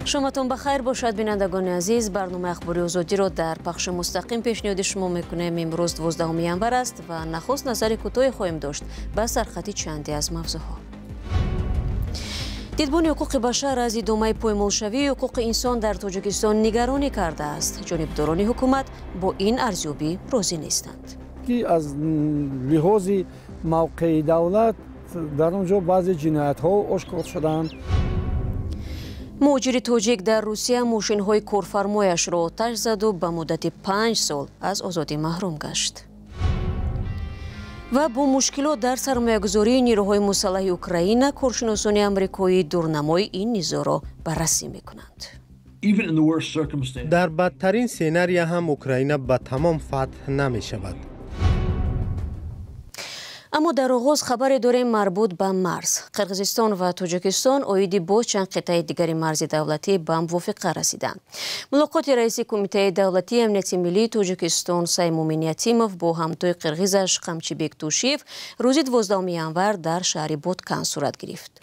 Шоматон ба хайр бошад, бинандагони азиз. Барномаи Ахбори Озодиро дар пахши мустақим пешниҳоди шумо мекунем. Имрӯз 12 январ аст ва нахуст назари кӯтоҳе хоҳем дошт ба сархати чанде аз мавзӯъҳо. Дидбони ҳуқуқи башар аз идомаи поймолшавии ҳуқуқи инсон дар Тоҷикистон нигаронӣ кардааст. Ҷонибдорони ҳукумат бо ин арзёбӣ розӣ нестанд. Ки аз лиҳози мавқеи давлат дар он ҷо баъзе ҷиноятҳо ошкор шуданд. Муҳоҷири тоҷик дар Русия мошинҳои корфармояшро оташ заду ба муддати 5 сол аз озодӣ маҳрум гашт. Ва бо мушкилот дар сармоягузории нерӯҳои мусаллаҳи Украина коршиносони амрикоӣ дурнамои ин низоъро баррасӣ мекунанд. Дар бадтарин сценария ҳам Украина ба тамом фатҳ намешавад. Аммо дар оғоз хабаре дорем марбут ба марз. Қирғизистон ва Тоҷикистон оиди боз чанд қитъаи дигари марзи давлатӣ ба мувофиқа расиданд. Мулоқоти раиси Кумитаи давлатии амнияти миллии Тоҷикистон Саймумин Ятимов бо ҳамтои қирғизаш Қамчибек Тушиев рӯзи 12 январ дар шаҳри Боткан сурат гирифт.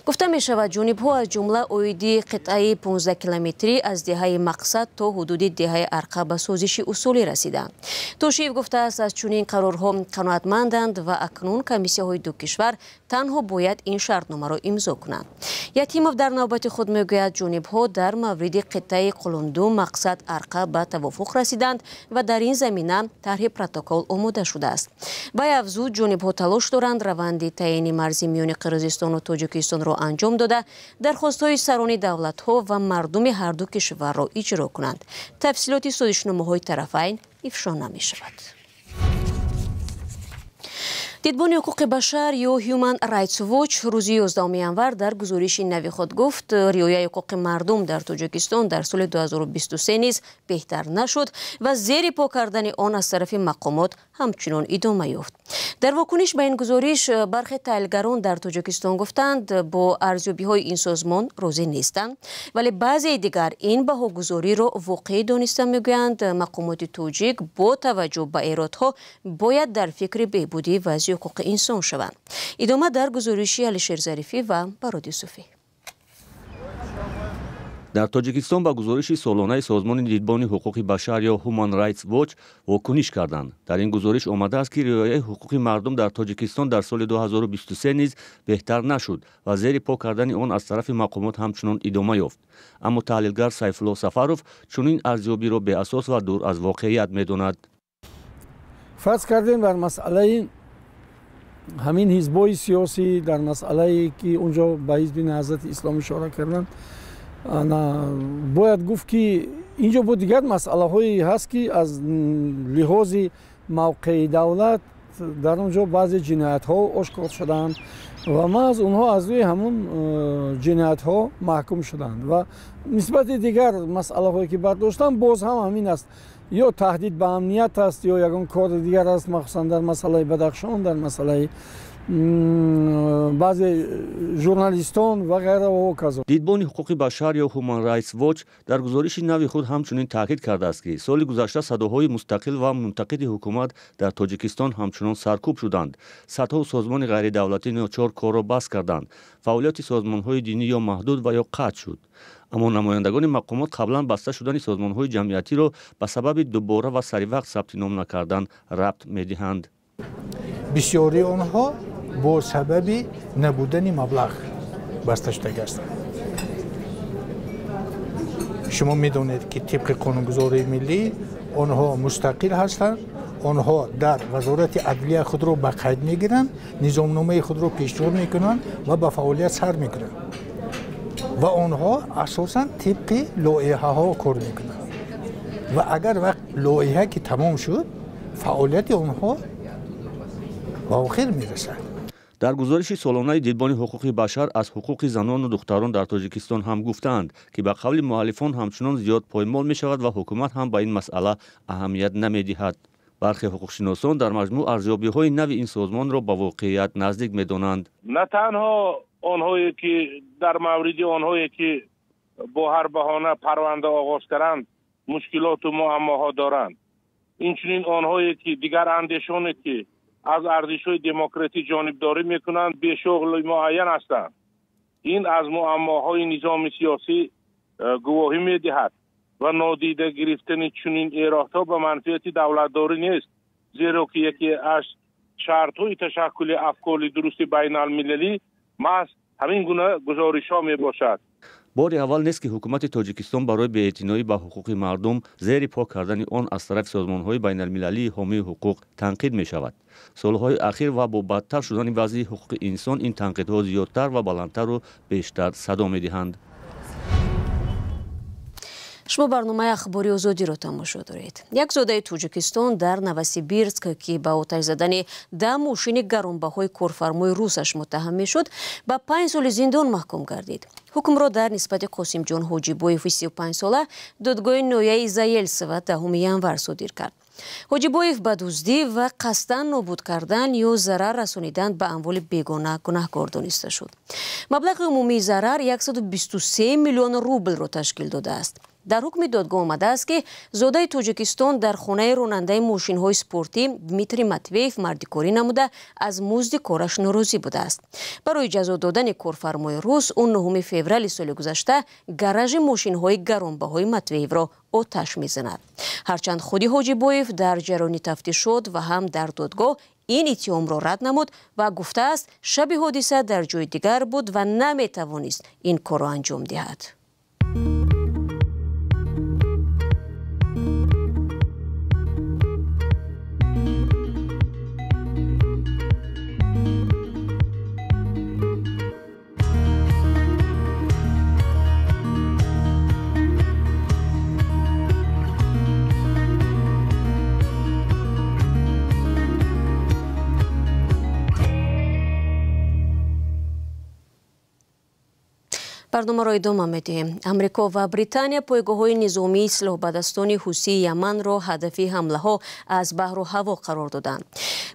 Гуфта мешавад, ҷонибҳо аз ҷумла оиди қитъаи 15 километрӣ аз деҳаи Мақсад то ҳудуди деҳаи Арқа ба созиши усулӣ расиданд. Тошиев гуфтааст, аз чунин қарорҳо қаноатманданд ва акнун комиссияҳои ду кишвар танҳо бояд ин шартномаро имзо кунанд. Ятимов дар навбати худ мегӯяд, ҷонибҳо дар мавриди қитъаи Қулунду Мақсад Арқа ба тавофуқ расиданд ва дар ин замина тарҳи протокол омода шудааст. Вай афзуд, ҷонибҳо талош доранд раванди таъйини марзи миёни Қирғизистону Тоҷикистонро анҷом дода, дархостҳои сарони давлатҳо ва мардуми ҳарду кишварро иҷро кунанд. Тафсилоти созишномаҳои тарафайн ифшо намешавад. Дидбони ҳуқуқи башар ё Human Rights Watch рӯзи 11 январ дар гузориши нави худ гуфт, риояи ҳуқуқи мардум дар Тоҷикистон дар соли 2023 низ беҳтар нашуд ва зери по кардани он аз тарафи мақомот ҳамчунон идома ёфт. Дар вокуниш ба ин гузориш бархе таҳлилгарон дар Тоҷикистон гуфтанд, бо арзёбиҳои ин созмон розӣ нестанд, вале баъзеи дигар ин баҳогузориро воқеӣ дониста мегӯянд, мақомоти тоҷик бо таваҷҷӯҳ ба эродҳо бояд дар фикри беҳбудии вазъи ҳуқуқи инсон шаванд. Идома дар гузориши Алишер Зарифӣ ва Барод Юсуфӣ. Дар Тоҷикистон ба гузориши солонаи созмони дидбони ҳуқуқи башар ё Human Rights Watch вокуниш карданд. Дар ин гузориш омадааст, ки риояи ҳуқуқи мардум дар Тоҷикистон дар соли 2023 низ беҳтар нашуд ва зери по кардани он аз тарафи мақомот ҳамчунон идома ёфт. Аммо таҳлилгар Сайфулло Сафаров чунин арзёбиро беасос ва дур аз воқеият медонад. Фарз кардем, дар масъалаи ҳамин ҳизбҳои сиёсӣ, дар масъалае ки он ҷо ба ҳизби Наҳзати Ислом ишора карданд, бояд гуфт, ки ин ҷо бо дигар масъалаҳое ҳаст, ки аз лиҳози мавқеи давлат дар он ҷо баъзе ҷиноятҳо ошкор шуданд ва маҳз онҳо аз рӯи ҳамун ҷиноятҳо маҳкум шуданд. Ва нисбати дигар масъалаҳое ки бардоштанд, боз ҳам ҳамин аст: ё таҳдид ба амният аст, ё ягон кори дигар аст, махсусан дар масъалаи Бадахшон, дар масъалаи баъзе журналистон ва ғайра ва ҳоказо. Дидбони ҳуқуқи башар ё Human Rights Watch дар гузориши нави худ ҳамчунин таъкид кардааст, ки соли гузашта садоҳои мустақил ва мунтақиди ҳукумат дар Тоҷикистон ҳамчунон саркӯб шуданд, садҳо созмони ғайридавлатӣ ночор корро бас карданд, фаъолияти созмонҳои динӣ ё маҳдуд ва ё қатъ шуд. Аммо намояндагони мақомот қаблан баста шудани созмонҳои ҷамъиятиро ба сабаби дубора ва саривақт сабти ном накардан рабт медиҳанд. Бисёрии онҳо бо сабаби набудани маблағ баста шудагӣ ҳастанд. Шумо медонед, ки тибқи қонунгузории миллӣ онҳо мустақил ҳастанд. Онҳо дар Вазорати адлия худро ба қайд мегиранд, низомномаи худро пешниҳод мекунанд ва ба фаъолият сар мекунанд. Ва онҳо асосан тибқи лоиҳаҳо кор мекунанд ва агар вақт лоиҳа ки тамом шуд, фаъолияти онҳо ба охир мерасад. Дар гузориши солонаи дидбони ҳуқуқи башар аз ҳуқуқи занону духтарон дар Тоҷикистон ҳам гуфтаанд, ки ба қавли муаллифон ҳамчунон зиёд поймол мешавад ва ҳукумат ҳам ба ин масъала аҳамият намедиҳад. Бархе ҳуқуқшиносон дар маҷмӯъ арзёбиҳои нави ин созмонро ба воқеият наздик медонанд. На танҳо онҳое ки дар мавриди онҳое ки бо ҳар баҳона парванда оғоз карданд, мушкилоту муаммоҳо доранд, инчунин онҳое ки дигар андешоне ки аз арзишҳои демократӣ ҷонибдорӣ мекунанд, бешуғли муайян ҳастанд. Ин аз муаммоҳои низоми сиёсӣ Гувоҳӣ медиҳад ва нодида гирифтани чунин эродҳо ба манфиати давлатдорӣ нест, зеро ки яке аз шартҳои ташаккули афкори дурусти байналмилалӣ маҳз ҳамин гуна гузоришҳо мебошад. Бори аввал нест, ки ҳукумати Тоҷикистон барои беэътиноӣ ба ҳуқуқи мардум, зери по кардани он аз тарафи созмонҳои байналмилалии ҳомии ҳуқуқ танқид мешавад. Солҳои ахир ва бо бадтар шудани вазъи ҳуқуқи инсон ин танқидҳо зиёдтар ва баландтару бештар садо медиҳанд. Шумо барномаи Ахбори Озодиро тамошо доред. Як зодаи Тоҷикистон дар Новосибирск, ки ба оташ задани 10 мошини гаронбаҳои корфармои русаш муттаҳам мешуд, ба 5 соли зиндон маҳкум гардид. Ҳукмро дар нисбати Қосимҷон Ҳоҷибоеви 35сола додгоҳи ноҳияи Заельцево 10 январ содир кард. Ҳоҷибоев ба дуздӣ ва қасдан нобуд кардан ё зарар расонидан ба амволи бегона гунаҳкор дониста шуд. Маблағи умумии зарар 123 миллион рублро ташкил додааст. Дар ҳукми додгоҳ омадааст, ки зодаи Тоҷикистон дар хонаи ронандаи мошинҳои спортӣ Дмитрий Матвеев мардикорӣ намуда, аз музди кораш норозӣ будааст. Барои ҷазо додани корфармои рус, ӯ 9 феврали соли гузашта гаражи мошинҳои гаронбаҳои Матвеевро оташ мезанад. Ҳарчанд худи Ҳоҷибоев дар ҷараёни тафтишот ва ҳам дар додгоҳ ин иттиҳомро рад намуд ва гуфтааст, шаби ҳодиса дар ҷои дигар буд ва наметавонист ин корро анҷом диҳад. Барномаро идома медиҳем. Амрико ва Британия пойгоҳҳои низомии силоҳбадастони ҳусии Яманро ҳадафи ҳамлаҳо аз баҳру ҳаво қарор доданд.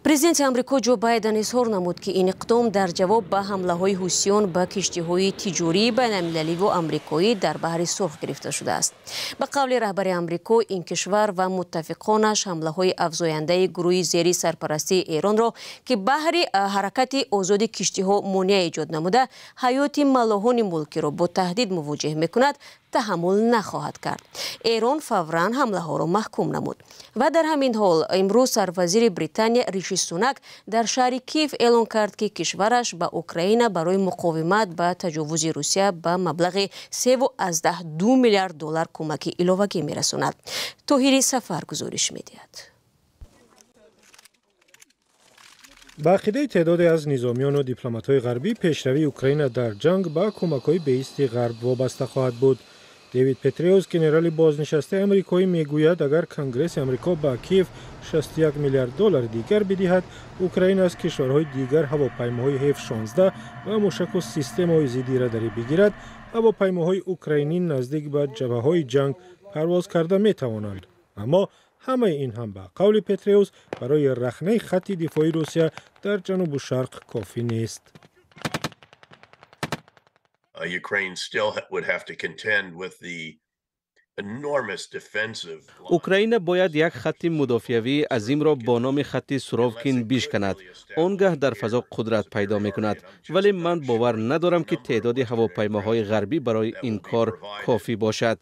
Президенти Амрико Ҷо Байден изҳор намуд, ки ин иқдом дар ҷавоб ба ҳамлаҳои ҳусиён ба киштиҳои тиҷории байналмилаливу амрикоӣ дар баҳри Сурх гирифта шудааст. Ба қавли раҳбари Амрико, ин кишвар ва муттафиқонаш ҳамлаҳои афзояндаи гурӯҳи зери сарпарастии Эронро, ки баҳри ҳаракати озоди киштиҳо монеа эҷод намуда, ҳаёти маллоҳони мулкиро бо таҳдид мувоҷеҳ мекунад, таҳаммул нахоҳад кард. Эрон фавран ҳамлаҳоро маҳкум намуд. Ва дар ҳамин ҳол имрӯз сарвазири Британия Риши Сунак дар шаҳри Киев эълон кард, ки кишвараш ба Украина барои муқовимат ба таҷовузи Русия ба маблағи 3,2 миллиард доллар кӯмаки иловагӣ мерасонад. Тоҳири Сафар гузориш медиҳад. Ба ақидаи теъдоде аз низомиёну дипломатҳои ғарбӣ, пешравии Украина дар ҷанг ба кӯмакҳои беисти ғарб вобаста хоҳад буд. Дэвид Петреус, генерали бознишастаи амрикоӣ, мегӯяд, агар Конгресси Амрико ба Киев 61 миллиард доллари дигар бидиҳад, Украина аз кишварҳои дигар ҳавопаймоҳои F-16 ва мушаку системаҳои зидди радарӣ бигирад, ҳавопаймоҳои украинӣ наздик ба ҷабҳаҳои ҷанг парвоз карда метавонанд. Аммо ҳамаи ин ҳам ба қавли Петреус барои рахнаи хатти дифои Русия дар ҷанубу шарқ кофӣ нест. Украина бояд як хатти мудофиавии азимро бо номи хатти Суровкин бишканад. Он гаҳ дар фазо қудрат пайдо мекунад. Вале ман бовар надорам, ки теъдоди ҳавопаймоҳои ғарбӣ барои ин кор кофӣ бошад.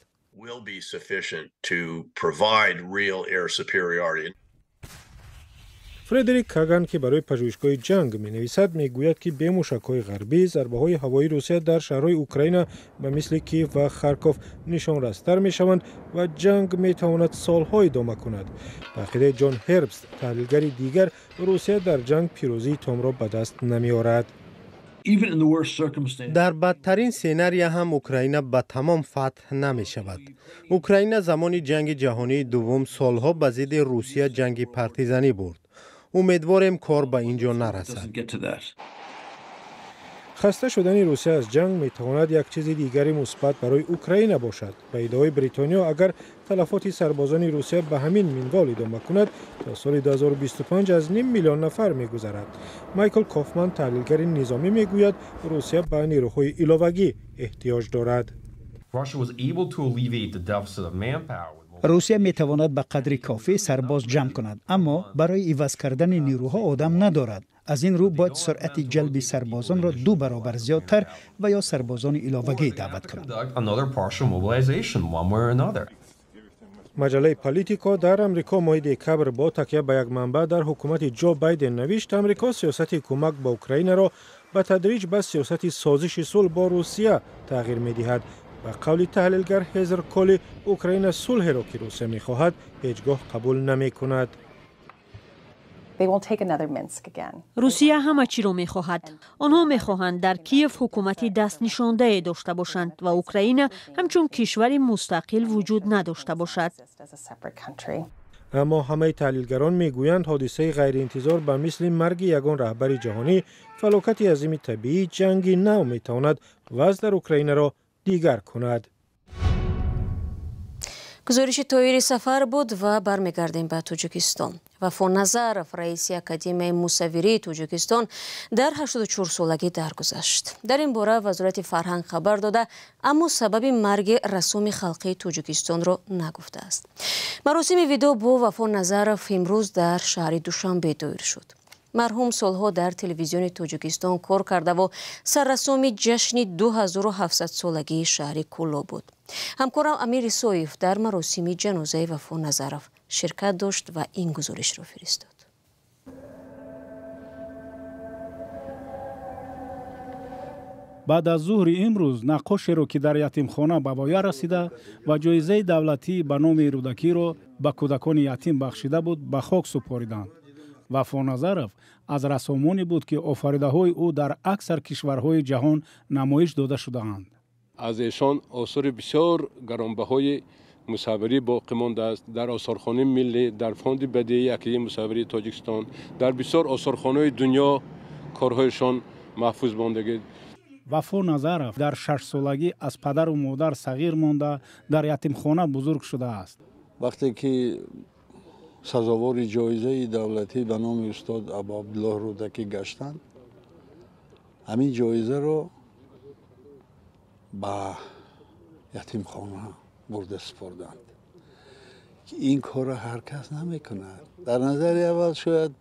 Фредерик Каган, ки барои пажӯҳишгоҳи ҷанг менависад, мегӯяд, ки бе мушакҳои ғарбӣ зарбаҳои ҳавоии Русия дар шаҳрҳои Украина ба мисли Киев ва Харков нишонрастар мешаванд ва ҷанг метавонад солҳо идома кунад. Ба ақидаи Ҷон Ҳербст, таҳлилгари дигар, Русия дар ҷанг пирӯзии томро ба даст намеорад. Дар бадтарин сценария ҳам Украина ба тамом фатҳ намешавад. Украина замони ҷанги ҷаҳонии дуввум солҳо ба зидди Русия ҷанги партизанӣ бурд. Умедворем, кор ба ин ҷо нарасад. Хаста шудани Русия аз ҷанг метавонад як чизи дигари мусбат барои Украина бошад. Ба иддаои Бритониё, агар талафоти сарбозони Русия ба ҳамин минвол идома кунад, то соли 2025 аз ним миллион нафар мегузарад. Майкл Кофман, таҳлилгари низомӣ, мегӯяд, Русия ба нерӯҳои иловагӣ эҳтиёҷ дорад. Русия метавонад ба қадри кофӣ сарбоз ҷамъ кунад, аммо барои иваз кардани нерӯҳо одам надорад. Аз ин рӯ бояд суръати ҷалби сарбозонро 2 баробар зиёдтар ва ё сарбозони иловагӣ даъват кунанд. Маҷаллаи Политико дар Амрико моҳи декабр бо такя ба як манбаъ дар ҳукумати Ҷо Байден навишт, Амрико сиёсати кӯмак ба Украинаро ба тадриҷ ба сиёсати созиши сулҳ бо Русия тағйир медиҳад. Ба қавли таҳлилгар Ҳезер Коли, Украина сулҳеро, ки Русия мехоҳад, ҳеҷ гоҳ қабул намекунад. Русия ҳама чиро мехоҳад. Онҳо мехоҳанд дар Киев ҳукумати дастнишондае дошта бошанд ва Украина ҳамчун кишвари мустақил вуҷуд надошта бошад. Аммо ҳамаи таҳлилгарон мегӯянд, ҳодисаи ғайриинтизор ба мисли марги ягон раҳбари ҷаҳонӣ, фалокати азими табиӣ, ҷанги нав метавонад вазъ дар Украинаро дигар кунад. Гузориши Тоири Сафар буд ва бармегардем ба Тоҷикистон. Вафо Назаров, раиси Академияи мусаввирии Тоҷикистон, дар 84 солагӣ даргузашт. Дар ин бора Вазорати фарҳанг хабар дода, аммо сабаби марги рассоми халқии Тоҷикистонро нагуфтааст. Маросими видоъ бо Вафо Назаров имрӯз дар шаҳри Душанбе доир шуд. Марҳум солҳо дар телевизиони Тоҷикистон кор кардаву саррассоми ҷашни 2700-солагии шаҳри Кӯлоб буд. Ҳамкорам Амир Исоев дар маросими ҷанозаи Вафо Назаров ширкат дошт ва ин гузоришро фиристод. Баъд аз зуҳри имрӯз наққошеро, ки дар ятимхона ба воя расида ва ҷоизаи давлатӣ ба номи Рӯдакиро ба кӯдакони ятим бахшида буд, ба хок супориданд. Вафо Назаров аз рассомоне буд, ки офаридаҳои ӯ дар аксар кишварҳои ҷаҳон намоиш дода шудаанд. Аз эшон осори бисёр гаронбаҳои мусаввирӣ боқӣ мондааст дар осорхонаи миллӣ, дар фонди бадеии Академияи мусаввирии Тоҷикистон, дар бисёр осорхонаҳои дунё корҳояшон маҳфуз мондагӣ. Вафо Назаров дар 6-солагӣ аз падару модар сағир монда, дар ятимхона бузург шудааст. Вақте ки сазовори ҷоизаи давлатӣ ба номи устод Абуабдуллоҳ Рӯдакӣ гаштанд, ҳамин ҷоизаро ба ятимхона бурда супорданд. Ин корро ҳар кас намекунад. Дар назари аввал шояд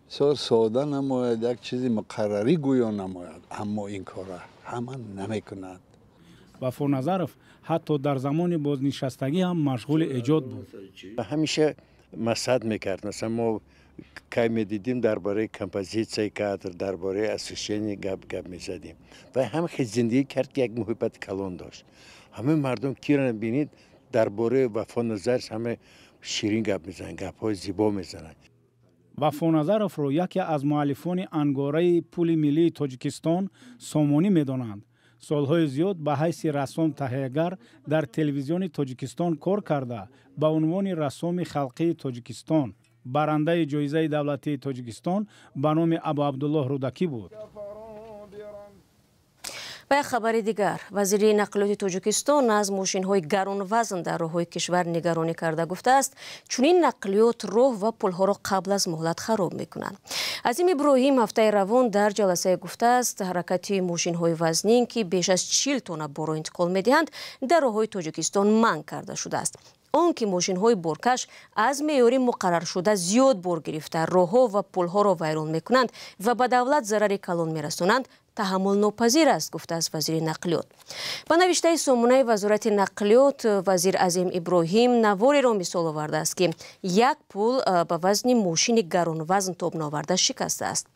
бисёр сода намояд, як чизи муқаррарӣ гӯё намояд, аммо ин корро ҳама намекунад. Вафо Назаров ҳатто дар замони бознишастагӣ ҳам машғули эҷод буд. Ҳамеша маслиҳат мекард. Масалан, мо кай медидим, дар бораи композитсияи кадр, дар бораи освещение гап мезадем. Ва ҳам хел зиндагӣ кард, ки як муҳаббати калон дошт. Ҳамаи мардум киро бинед, дар бораи Вафо Назаров ҳама ширин гап мезананд, гапҳои зебо мезананд. Вафо Назаровро яке аз муаллифони ангораи пули миллии Тоҷикистон сомонӣ медонанд. Солҳои зиёд ба ҳайси рассом таҳиягар дар телевизиони Тоҷикистон кор карда, ба унвони рассоми халқии Тоҷикистон барандаи ҷоизаи давлатии Тоҷикистон ба номи Абуабдуллоҳ Рӯдакӣ буд. Ва як хабари дигар. Вазири нақлиёти Тоҷикистон аз мошинҳои гаронвазн дар роҳҳои кишвар нигаронӣ карда гуфтааст, чунин нақлиёт роҳ ва пулҳоро қабл аз муҳлат хароб мекунанд. Азим Иброҳим ҳафтаи равон дар ҷаласае гуфтааст, ҳаракати мошинҳои вазнин, ки беш аз 40 тонна борро интиқол медиҳанд, дар роҳҳои Тоҷикистон манъ карда шудааст. Он ки мошинҳои боркаш аз меъёри муқарраршуда зиёд бор гирифта, роҳҳо ва пулҳоро вайрон мекунанд ва ба давлат зарари калон мерасонанд, таҳаммулнопазир аст, гуфтааст вазири нақлиёт. Ба навиштаи сомонаи Вазорати нақлиёт, вазир Азим Иброҳим навореро мисол овардааст, ки як пул ба вазни мошини гаронвазн тоб наоварда шикастааст.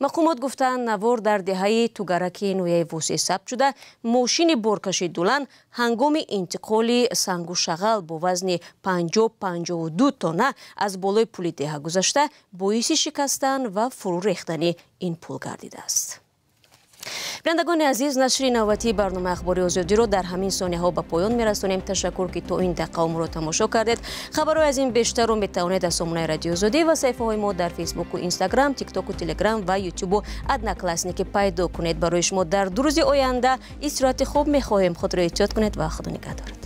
Мақомот гуфтаанд, навор дар деҳаи Тугараки ноҳияи Восеъ сабт шуда, мошини боркаши дулан ҳангоми интиқоли сангу шағал бо вазни 50-52 тонна аз болои пули деҳа гузашта, боиси шикастан ва фурӯ рехтани ин пул гардидааст. Бинандагони азиз, нашри навбатии барномаи Ахбори Озодиро дар ҳамин сонияҳо ба поён мерасонем. Ташаккур, ки то ин дақиқа умро тамошо кардед. Хабарҳои аз ин бештарро метавонед аз сомонаи Радиои Озодӣ ва саҳифаҳои мо дар Фейсбуку, Инстаграм, Тиктоку, Телеграм ва Ютубу Одноклассники пайдо кунед. Барои шумо дар 2 рӯзи оянда истироҳати хуб мехоҳем. Худро эҳтиёт кунед ва Худо нигаҳдорад.